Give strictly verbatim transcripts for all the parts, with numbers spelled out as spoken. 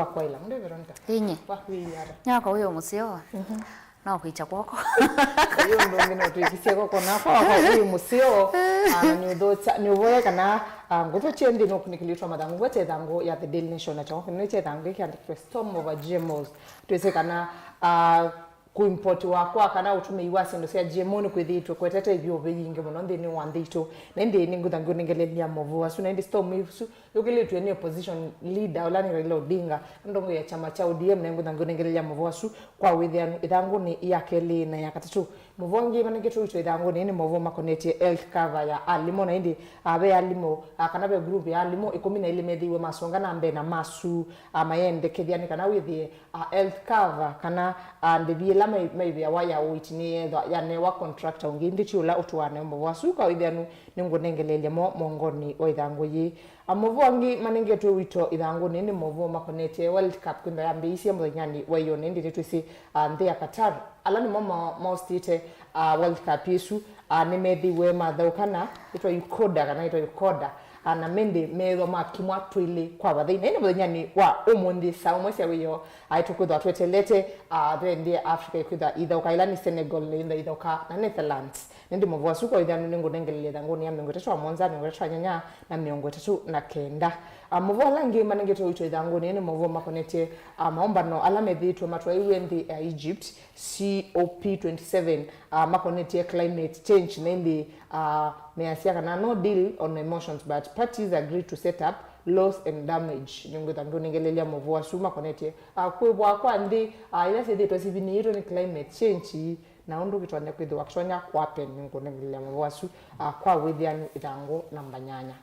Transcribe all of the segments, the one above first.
wakwa ĩla. Mũndũ Veronica. Inye. Wa, wĩ ata? Nyakwa wĩ mũseo. Mhm. No kwĩkya kwoko. Ũyũ ũndũ ũngĩ no twĩkĩsye kwoko nakwa, wakwa wĩ mũseo. Ah, na nĩ ũthũkya, nĩ ũvoya kana, ah, ngũthũkye nthĩ nũkunĩkĩlĩtwa mathangũ. Ngwete ĩthangũ ya The Daily Nation na chongo nĩ kya ĩthangũ kĩandĩkĩtwe Storm over G M Os. Twĩsĩ kana, ah, kuimpotiwa kwa kana ũtũmĩi wa syĩndũ sya G M O nĩ kwĩthĩĩtwe kwetete ĩvyũvĩ yingĩ mũno nthĩnĩ wa nthĩ itũ. Na ĩndĩ nĩ ngũtha ngũnengelelya maũvoo asu, na ĩndĩ Storm ĩsu yũkĩlĩtw'e nĩ opposition leader ũla nĩ Raila Odinga, ndongo ya kyama kya O D M, na ngũtha ngũnengelelya maũvoo asu kwa wĩthĩanu ĩthangũnĩ ya kelĩ na ya katatũ. Maũvoo angĩ manengetwe witũ ĩthangũnĩ nĩ maũvoo makonetye health cover ya alimũ, na ĩndĩ, ah, ve alimũ, ah, kana ve group ya alimũ ĩkũmi na ilĩ methĩiwe masonga na mbee na masu, ah, mayendekethya nĩ kana wĩthĩe, ah, health cover kana, ah, ndĩvi ĩla mai- maivĩawa ya ũiiti nĩyethwa yanewa contractor ũngĩ, ĩndĩ ti ũla ũtũaa neo. Maũvoo asu kwa wĩthĩanu nĩngũnengeleelya mo mongonĩ wa ĩthangũ yĩĩ. Ah, maũvoo angĩ manengetwe witũ ĩthangũnĩ nĩ maũvoo makonetye World Cup kwĩthwa yambĩĩisye mũthenyanĩ wa ĩyoo, na ĩndĩ nĩtwĩsĩ, ah, nthĩ ya Qatar, ala nĩmo ma- mahostĩte, ah, World Cup ĩsu, ah, nĩmethĩiwe mathaũka na yĩtwa Ecuador, kana yĩtwa Ecuador, ah, na mendĩ meethwa makimwa twĩlĩ kwa vathei. Na ĩndĩ mũthenyanĩ wa ũmũnthĩ, saa ũmwe sya wĩoo, ah, tũkwĩthwa twetelete, ah, ve nthĩ ya Africa ĩkwĩthwa ithaũka, ĩla nĩ Senegal, nĩyĩthaũka na Netherlands. Na ĩndĩ maũvoo asu kwa wĩthĩanu nĩngũnengeleelya ĩthangũnĩ ya mĩongo ĩtatũ na mũonza, mĩongo ĩtatũ na nyanya, na mĩongo ĩtatũ na kenda. Ah, maũvoo ala angĩ manengetwe witũ ĩthangũnĩ nĩ maũvoo makonetye, ah, maũmbano ala methĩĩtwe matwaĩwe nthĩ ya Egypt, C O P twenty-seven, ah, makonetye climate change, na ĩndĩ, ah, measya kana no deal on emotions but parties agree to set up loss and damage. Nĩngwĩtha ngũnengelelya maũvoo asu makonetye, ah, kwĩvwa kwa nthĩ, ah, ila syĩthĩĩtwe sivinĩĩtwe nĩ climate change, na ũndũ kĩtonya kwĩthĩwa kĩtonya kũapen. Nĩngũnengelelya maũvoo asu, ah, kwa wĩthĩanu ĩthangũ namba nyanya.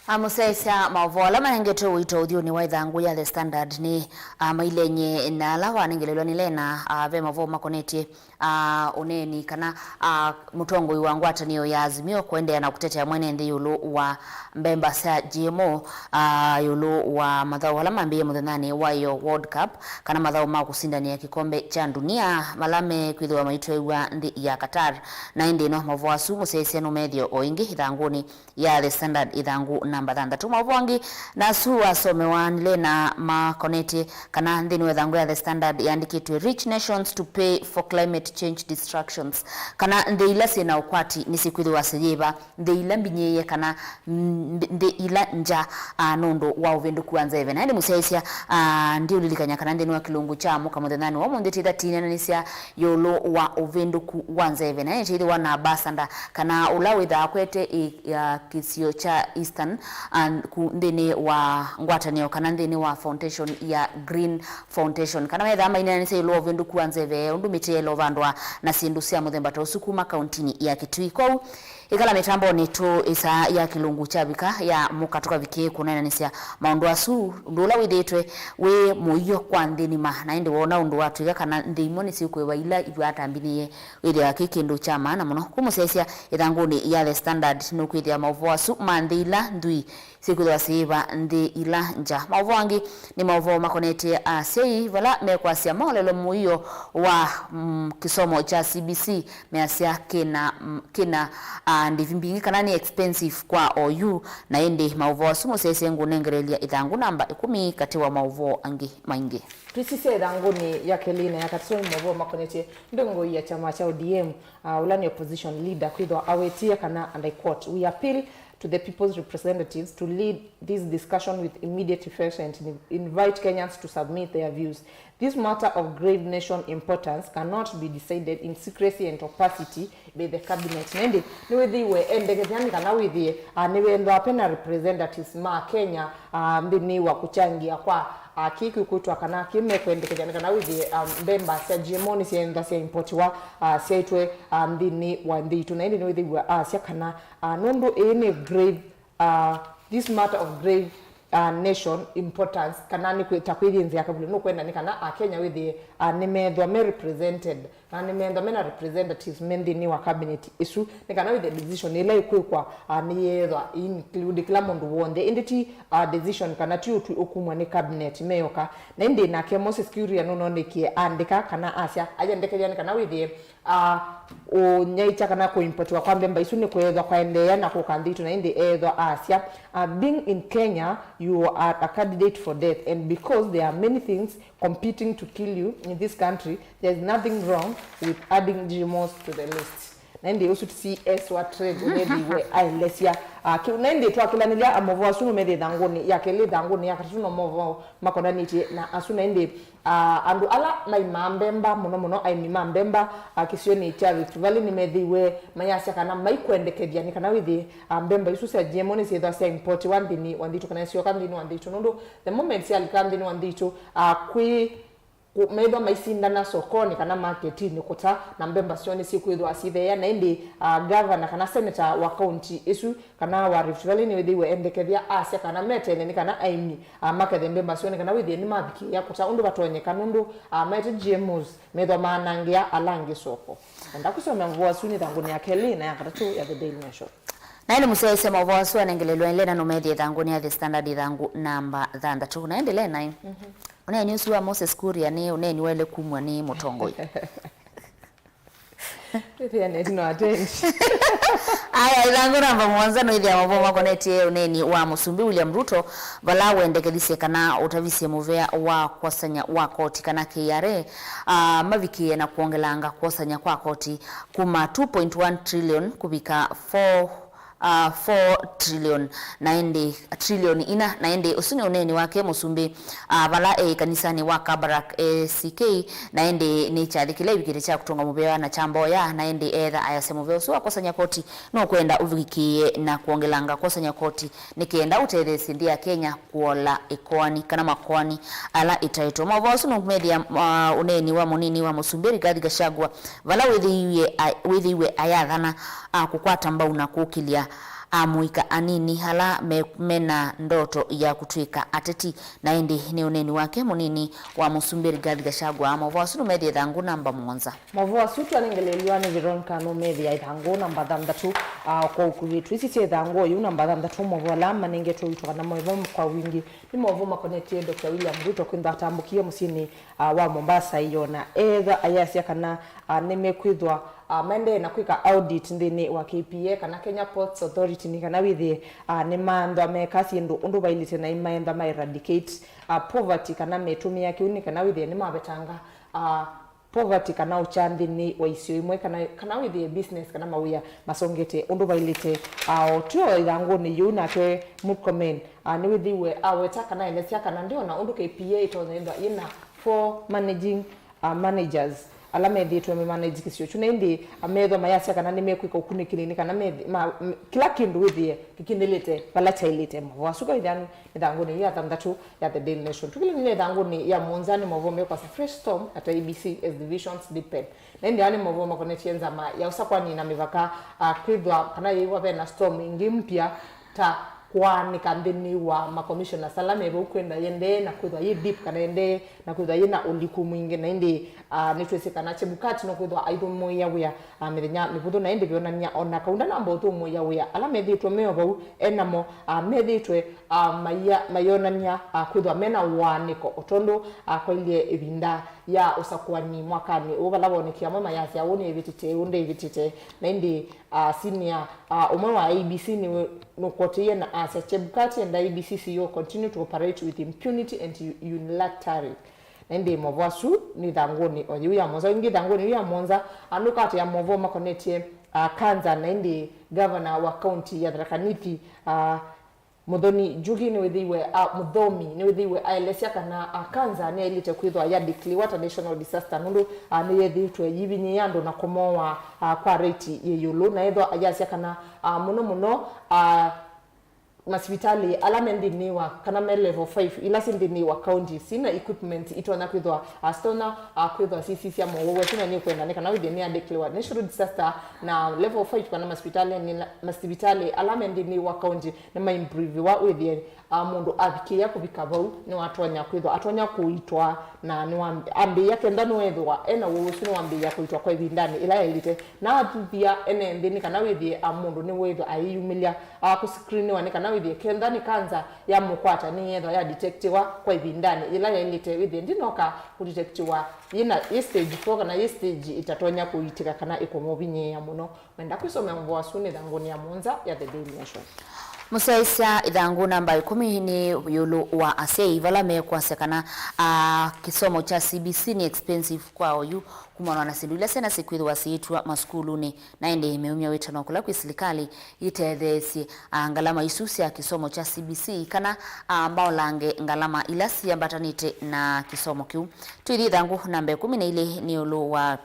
Amũsyaĩĩsya maũvoo ala manengetwe ũito ũthyũnĩ wa ĩthangũ ya The Standard nĩ, ah, mailenye na ala wanengelelwa nĩ Lena, ah, ve maũvoo makonetye, ah, ũneeni kana, ah, mũtongoi wa ngwatanĩo ya Azimio kũendeea na kũtetea mwene nthĩ ĩũlũ wa mbemba sya G M O, ah, ĩũlũ wa mathaũ ala mambĩĩe mũthenyanĩ wa ĩyoo World Cup, kana mathaũ ma kũsindanĩa kĩkombe kya ndunia, vala mekwĩthĩwa maitwaĩwa nthĩ ya Qatar. Na ĩndĩ no maũvoo asu mũsyaĩĩsya nũmethĩe o ĩngĩ ĩthangũnĩ ya The Standard ĩthangũ namba thanthatũ. Maũvoo angĩ nasu asomewa nĩ Lena makonetye kana nthĩnĩ wa ĩthangũ ya The Standard yandĩkĩtwe, "Rich nations to pay for climate change destructions," kana nthĩ ila syĩ na ũkwati nĩsyĩkwĩthĩwa siyĩva nthĩ ila mbinyĩĩe kana, mm, nthĩ ila ngya, ah, nũndũ wa ũvĩndũku wa nzeve. Na ĩndĩ mũsyaĩĩsya, ah, ndiũlilikany'a kana nthĩnĩ wa kĩlungu kya amũka mũthenyanĩ wa ũmũnthĩ tĩtha tineenanĩsya ĩũlũ wa ũvĩndũku wa nzeve. Na ĩndĩ tĩthĩwa na ambassador kana ũla wĩthaa akwete ĩ- ya kĩsio kya Eastern, ah, ku- nthĩnĩ wa ngwatanĩo kana nthĩnĩ wa foundation ya Green Foundation, kana methaa maineenanĩsya ĩũlũ wa ũvĩndũku wa nzeve, ũndũ mĩtĩ yaĩle ũvandwa na syĩndũ sya mũthemba ta ũsu kuma kauntinĩ ya Kitui. Kwoou, ĩkala mĩtambonĩ tũ ĩsaa ya kĩlungu kyavika ya mũka tũkavikĩe kũneenanĩsya maũndũ asu, ũndũ ũla wĩthĩĩtwe wĩ mũio kwa nthĩ nima, na ĩndĩ woona ũndũ watw'ĩka kana nthĩ imwe nĩsyĩkũĩva ila ivatambinĩie. Wĩthĩawa kĩ kĩndũ kya maana mũno. Kũmũsyaĩĩsya ĩthangũnĩ ya The Standard, nũkwĩthĩa maũvoo asu ma nthĩ ila nthwii syĩkwĩthĩwa syĩva nthĩ ila ngya. Maũvoo angĩ nĩ maũvoo makonetye asyai vala mekwasya maolelo mũio wa, mm, kĩsomo kya C B C, measya kĩna, mm, kĩna, ah, ndĩvi mbingĩ kana nĩ expensive kwa oyu. Na ĩndĩ maũvoo asu mũsyaĩĩsye ngũnengerelya ĩthangũ namba ĩkũmi katĩ wa maũvoo angĩ maingĩ. Twĩsisye ĩthangũnĩ ya kelĩ na ya katatũ nĩ maũvoo makonetye ndongoi ya kyama kya O D M, ah, ũla nĩ opposition leader, kwĩthwa awĩtie kana, and I quote, "We appeal to the people's representatives to lead this discussion with immediate effect and invite Kenyans to submit their views. This matter of grave nation importance cannot be decided in secrecy and opacity by the cabinet." Na ĩndĩ nĩwĩthĩiwe endekethya nĩ kana wĩthĩe, ah, nĩwethwa pena representatives ma Kenya, ah, nthĩnĩ wa kũkyangĩa kwa, ah, kĩĩ kĩkwĩtwa kana kĩĩ mekwendekethya nĩ kana wĩthĩe, ah, mbemba sya G M O nĩsyaenthwa syaimpotiwa, ah, syaitwe, ah, nthĩnĩ wa nthĩ itũ. Na ĩndĩ nĩwĩthĩiwe asya kana, ah, nũndũ ĩĩ nĩ grave, ah, this matter of grave, ah, nation importance, kana nĩ kwĩ- ta kwĩthĩnzĩa kavulĩ, nũkwenda nĩ kana Akenya wĩthĩe, ah, nĩmethwa me represented, na nĩmethwa mena representatives me nthĩnĩ wa cabinet ĩsu, nĩ kana wĩthĩe decision ĩla ĩkwĩkwa, ah, nĩyeethwa include kĩla mũndũ w'onthe, ĩndĩ ti, ah, decision kana ti ũtwi ũkumw'a nĩ cabinet meyoka. Na ĩndĩ nake Moses Kuria nũnoonekie aandĩka kana asya, ayendekethya nĩ kana wĩthĩe, ah, ũnyaĩĩkya kana kũimpotiwa kwa mbemba isu nĩkweethwa kwaendeea na kũka nthĩ itũ, na ĩndĩ eethwa asya, ah, "Being in Kenya, you are a candidate for death, and because there are many things competing to kill you in this country, there is nothing wrong with adding G M Os to the list. Na ĩndĩ ũsu ti eswa trade ũmethĩiwe aelesya, ah, kĩu. Na ĩndĩ twakĩlanĩlya, ah, movoo asu nũmethĩe ĩthangũnĩ ya kelĩ, ĩthangũnĩ ya katatũ, no movoo makonanĩtye na asu. Na ĩndĩ, ah, andũ ala maimaa mbemba, mũno mũno aĩmi ma mbemba, ah, kĩsionĩ kya Rift Valley, nĩmethĩiwe mayasya kana maikwendekethya nĩ kana wĩthĩe, ah, mbemba isu sya G M O nĩsyĩthwa sya importiwa nthĩnĩ wa nthitũ, kana isyoka nthĩnĩ wa nthitũ, nũndũ the moment syalika nthĩnĩ wa nthitũ, ah, kwĩ kũ-, methwa maisindana sokonĩ kana maketinĩ kũta, na mbemba syoo nĩsyĩkwĩthwa syĩtheea. Na ĩndĩ, ah, gavana kana seneta wa kaunti ĩsu kana wa Rift Valley nĩwĩthĩiwe endekethya asya kana metene nĩ kana aĩmi, ah, makethe mbemba syoo nĩ kana wĩthĩe nĩmavikĩĩa kũta ũndũ vatonyeka, nũndũ, ah, maete G M Os methwa maanangĩa ala angĩ soko. Enda kũsomea mũvoo asu nĩ ĩthangũnĩ ya kelĩ na ya katatũ ya The Daily Nation. Na ĩndĩ mũsyaĩĩsya maũvoo asu anengelelwa ĩle na nũmethĩe ĩthangũnĩ ya The Standard ĩthangũ namba thanthatũ. Na ĩndĩ le naĩ. Ũneeni ũsu wa Moses Kuria nĩ ũneeni waĩle kumw'a nĩ mũtongoi. Ĩthĩa neti no attention. Aya, ĩthangũ namba mũonza nũĩthĩa maũvoo makonetye ũneeni wa Mũsumbĩ William Ruto, vala wendekethisye kana ũtavisye mũvea wa kwosany'a wa koti kana K R A, ah, mavikĩe na kwongelanga kwosany'a kwa koti kuma two point one trillion kũvika four, ah, four trillion, na ĩndĩ trillion ina, na ĩndĩ ũsu nĩ ũneeni wake Mũsumbĩ, ah, vala e ĩkanisanĩ wa Kabarak A C K, na ĩndĩ nĩ kyathĩ kĩla ĩvikĩte kya kũtũnga mũvea na kya mboya, na ĩndĩ etha ayasya mũvea ũsu wa kwosany'a koti nũkwenda ũvikĩĩe na kwongelanga kwosany'a koti nĩ kenda ũtetheesye nthĩ ya Kenya kũola ĩkoani kana makoani ala ĩtaĩtwe. Maũvoo asu nũmethĩa, ah, ũneeni wa mũnini wa Mũsumbĩ Rigathi Gachagua, vala wĩthĩiwe a-, wĩthĩiwe ayathana, ah, kũkwata mbau na kũkĩlya, ah, amũika anini ala me-, mena ndoto ya kũtw'ĩka ateti. Na ĩndĩ nĩ ũneeni wake mũnini wa Mũsumbĩ Rigathi Gachagua. Maũvoo asu nũmethĩa ĩthangũ namba mũonza. Maũvoo asu twanengeleelw'a nĩ Veronica nũmethĩa ĩthangũ namba thanthatũ, ah, kwa ũkuvĩ. Twĩsisye ĩthangũ yĩu namba thanthatũ, maũvoo ala manengetwe ũito kana maũvoo kwa wingĩ nĩ maũvoo makonetye Doctor William Ruto kwĩthwa atambũkie mũsyĩnĩ, ah, wa Mombasa ĩyoo, na etha ayasya kana, ah, nĩmekwĩthwa, ah, maendee na kwĩka audit nthĩnĩ wa K P A kana Kenya Ports Authority, nĩ kana wĩthĩe, ah, nĩmanthwa meka syĩndũ ũndũ vaĩlĩte, na nĩmaendwa ma eradicate, ah, poverty kana metũmĩa kĩu, nĩ kana wĩthĩe nĩmavetanga, ah, poverty kana ũkya nthĩnĩ wa isio imwe, kana, kana wĩthĩe business kana mawĩa masongete ũndũ vaĩlĩte. Ah, o twĩ o ĩthangũnĩ yĩu, nake Murkomen, ah, nĩwĩthĩiwe aweta kana elesya kana ndĩona ũndũ K P A ĩtonya ĩthwa yĩna four managing, ah, managers ala methĩĩtwe me manage kĩsio kyu, na ĩndĩ, ah, methwa mayasya kana nĩmekwĩka ũkunĩkĩli nĩ kana methĩ-, ma, m-, kĩla kĩndũ wĩthĩe kĩkindĩlĩte vala kyaĩlĩte. Maũvoo asu kwa ĩthanu ĩthangũnĩ ya thanthatũ ya The Daily Nation. Tũkĩlanĩlya ĩthangũnĩ ya mũonza nĩ maũvoo mekwasya Fresh Storm at I E B C as divisions deepen. Na ĩndĩ aa nĩ maũvoo makonetye nzama ya ũsakũani na mĩvaka, ah, kwĩthwa kana yĩĩwa ve na storm ĩngĩ mpya ta kũaanĩka nthĩnĩ wa ma commissioners ala me vau kwenda yendee na kwĩthwa yĩ deep kana yendee na kwĩthwa yĩ na ũliku mwingĩ. Na ĩndĩ, ah, nĩtwĩsĩ kana Chebukati no kwĩthwa aithũmũĩa wĩa, ah, mĩthenya mĩvũthũ, na ĩndĩ vyonany'a o na kaunda namba ũthũmũĩa wĩa ala methĩĩtwe me o vau e namo, ah, methĩĩtwe, ah, maia-, mayonany'a, ah, kwĩthwa mena ũaanĩko, o tondũ, ah, kwailyĩ ĩvinda ya ũsakũani mwakanĩ ũũ, vala woneki amwe mayasya ũũ nĩĩvĩtĩte, ũũ ndĩĩvĩtĩte. Na ĩndĩ, ah, senior, ah, ũmwe wa I E B C nĩ, nũkotĩie na asya, Chebukati and I E B C C E O continue to operate with impunity and u-, unilaterally. Na ĩndĩ maũvoo asu nĩ ĩthangũnĩ o yĩu ya mũonza. Ĩngĩ ĩthangũnĩ yĩu ya mũonza, ah, nũkatĩa maũvoo makonetye, ah, kanza, na ĩndĩ gavana wa kaunti ya Tharaka Nithi, ah, Mũthoni Njuki nĩwĩthĩiwe, a, Mũthomi nĩwĩthĩiwe aelesya kana, a, kanza nĩyaĩlĩte kwĩthwa ya declare ta national disaster, nũndũ, a, nĩyethĩĩtwe yĩvinyĩĩa andũ na kũmoa, a, kwa rate yĩ ĩũlũ, na ethwa ayasya kana, a, mũno mũno, a, masivitalĩ ala me nthĩnĩ wa, kana me level five, ila syĩ nthĩnĩ wa county, sina equipment itonya kwĩthwa, a, sitonya, a, kwĩthwa sisisya mowau asu, na nĩkwenda nĩ kana wĩthĩe nĩ ya declare national disaster, na level five kana masivitalĩ, masivitalĩ ala me nthĩnĩ wa county nĩmaimproviwa, wĩthĩe, a, mũndũ avikĩĩa kũvika vau, nĩwatonya kwĩthwa atonya kũitwa, na nĩwambĩĩa, kenda nĩwethĩwa ena ũwau ũsu, nĩwambĩĩa kũitwa kwa ĩvindanĩ ĩla yaĩlĩte. Na athuthya ene nthĩ nĩ kana wĩthĩe, a, mũndũ nĩwĩthwa ayĩyumĩlya, a, kũscreeniwa nĩ kana wĩthĩe kenda nĩ kanza yamũkwata nĩyethwa yadetectiwa kwa ĩvindanĩ yĩla yaĩlĩte, wĩthĩe ndinoka kũdetectiwa yĩna, yĩ stage four kana yĩ stage ĩtatonya kũiitĩka kana ĩkũmũvinyĩĩa mũno. Wenda kwĩsomea mũvoo asu nĩ ĩthangũnĩ ya mũonza ya The Daily Nation. Mũsyaĩĩsya ĩthangũ namba ĩkũmi nĩ ĩũlũ wa asyai vala mekwasya kana, ah, kĩsomo kya C B C nĩ expensive kwa oyu kumana na syĩndũ ila syana sikwĩthĩwa siĩtw'a masukulunĩ, na ĩndĩ meumya wĩtano kũla kwĩ silikalĩ itetheesye, ah, ngalama isu sya kĩsomo kya C B C kana, ah, maolange ngalama ila siambatanĩte na kĩsomo kĩu. Twĩthi ĩthangũ namba ĩkũmi na ilĩ nĩ ĩũlũ wa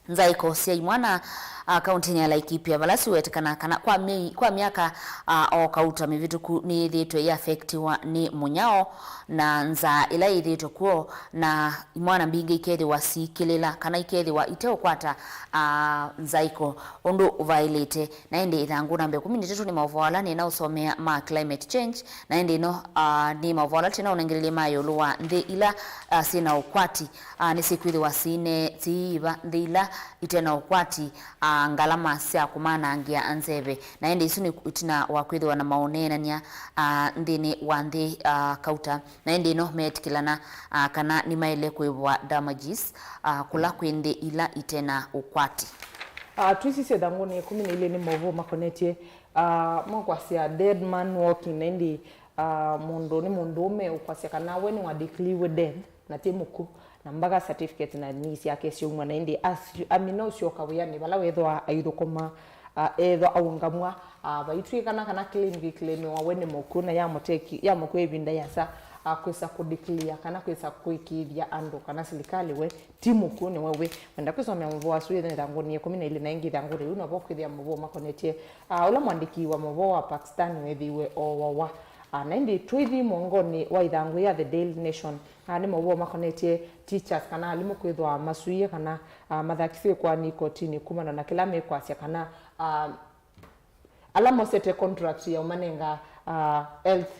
nzaĩko sya imwana, ah, kauntinĩ ya Laikipia, vala siwetekana kana kwa myei, kwa myaka, ah, o kauta mĩvĩtũku nĩyĩthĩĩtwe ĩafektiwa nĩ mũnyao na nzaa ĩla yĩthĩĩtwe kw'o, na imwana mbingĩ ikethĩwa siikĩlĩla kana ikethĩwa iteũkwata, ah, nzaĩko ũndũ ũvaĩlĩte. Na ĩndĩ ĩthangũ namba ĩkũmi na itatũ nĩ maũvoo ala nĩnaũsomea ma climate change, na ĩndĩ ĩno, ah, nĩ maũvoo ala twĩnaũnengelelye ma ĩũlũ wa nthĩ ila, ah, syĩ na ũkwati, ah, nĩsikwĩthĩwa siine-, siiĩva nthĩ ila ite na ũkwati, ah, ngalama sya kũmanangĩa nzeve. Na ĩndĩ isu nĩ ĩtina wa kwĩthĩwa na maũneenany'a, ah, nthĩnĩ wa nthĩ, ah, kauta. Na ĩndĩ ĩno meetĩkĩlana, ah, kana nĩmaĩle kũĩvwa damages, ah, kũla kwĩ nthĩ ila ite na ũkwati. Ah, twĩsisye ĩthangũnĩ ĩkũmi na ilĩ nĩ maũvoo makonetye, ah, makwasya dead man walking, na ĩndĩ, ah, mũndũ nĩ mũndũũme ũkwasya kana we nĩwadeclare-we dead na ti mũkw'ũ, na mpaka certificate na needs yake syaumwa, na ĩndĩ as-, amina ũsyoka wĩanĩ vala wethĩwa aithũkũma, ah, ethwa aũngamw'a, ah, vaitw'ĩkana kana claim ĩclaimiwa we nĩ mũkw'ũ na yamũteki-, yamũkw'a ĩvinda yasa, ah, kwĩsa kũdeclare kana kwĩsa kũĩkĩĩthya andũ kana silikalĩ we ti mũkw'ũ, nĩwe wĩ. Wenda kwĩsomea mũvoo asu ĩthangũnĩ ĩkũmi na ilĩ na ĩngĩ ĩthangũnĩ ĩu novo kwĩthĩa mũvoo makonetye, ah, ũla mwandĩki wa mũvoo wa Pakistan wethĩiwe ooawa. Ah, na ĩndĩ twĩthi mũongonĩ wa ĩthangũ ya The Daily Nation, ah, nĩ maũvoo makonetye teachers kana alimũ kwĩthwa masuie kana, ah, mathakisye ĩkoani kotinĩ kumana na kĩla mekwasya kana, ah, ala mosete contract ya ũmanenga, ah, health,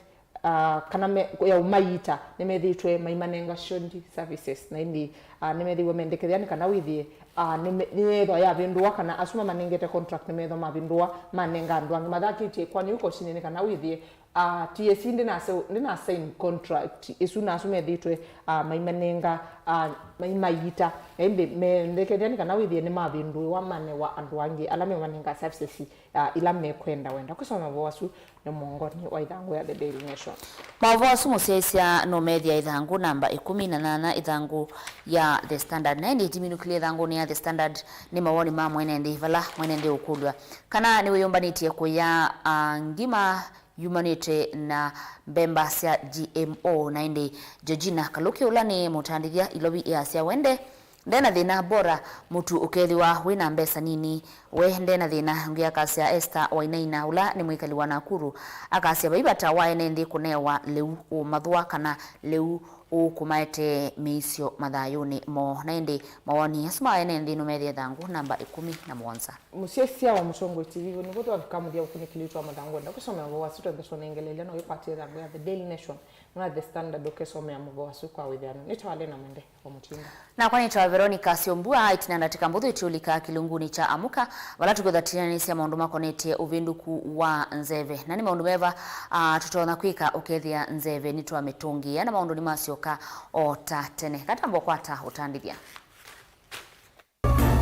ah, kana me, ya ũmaiita, nĩmethĩĩtwe maimanenga shondi services, na ĩndĩ, ah, nĩmethĩiwe mendekethya nĩ kana wĩthĩe, ah, nĩme-, nĩyethwa yavĩndũa, kana asu mamanengete contract nĩmethwa mavĩndũa, manenga andũ angĩ. Mathakĩtye ĩkoani yu kotinĩ nĩ kana wĩthĩe, ah, T S C ndĩnase-, ndĩna sign contract ĩsu na asu methĩĩtwe, ah, maimanenga, ah, maimaiita. Na ĩndĩ mendekethya nĩ kana wĩthĩe nĩmavĩndũĩwa manewa andũ angĩ ala meũmanenga services, ah, ila mekwenda. Wenda kwĩsoma maũvoo asu nĩ mũongonĩ wa ĩthangũ ya The Daily Nation. Maũvoo asu mũsyaĩĩsya nũmethĩa ĩthangũ namba ĩkũmi na nyanya, ĩthangũ ya The Standard. Na ĩndĩ ĩtiminũkĩlye ĩthangũnĩ ya The Standard nĩ mawoni ma mwene nthĩ, vala mwene nthĩ ũkũlw'a kana nĩwĩyũmbanĩtye kũya, ah, ngima yumanĩte na mbemba sya G M O. Na ĩndĩ Georgina Kaluki, ũla nĩ mũtandĩthya Ilovi, easya we nde, nde na thĩna, bora mũtu ũkethĩwa wĩ na mbesa nini. We nde na thĩna ũngĩ, akasya Esther Wainaina, ũla nĩ mwĩkali wa Nakuru, akasya vai vata wa ene nthĩ kũnewa lĩu ũmathũa kana lĩu ũkũmaetee mĩisyo mathayũnĩ moo. Na ĩndĩ mawoni asu ma ene nthĩ nũmethĩa ĩthangũ namba ĩkũmi na mũonza. Mũsyaĩĩsya wa Mũtongoi T V, nĩvo twavika mũthya ũkunĩkĩli witũ wa mathangũ. Enda kũsomea ũvoo wasu twende tũnengelelya no wĩkwatĩe ĩthangũ ya The Daily Nation na The Standard ũkesomea mũvoo wasu kwa wĩthĩano. Nĩtawa Lena Mwende wa Mũtinda. Nakwa nĩtawa Veronica Syombua. Ĩtina ndatĩka mbũthũ ĩtũlika kĩlungunĩ kya Amũka, vala tũkwĩthatinanĩsya maũndũ makonetye ũvĩndũku wa nzeve. Na nĩ maũndũ meva, ah, tũtonya kwĩka ũkethĩa nzeve nĩtwamĩtũngĩĩa na maũndũ nĩmasyoka o ta tene? Katambo kwata ũtandĩthya.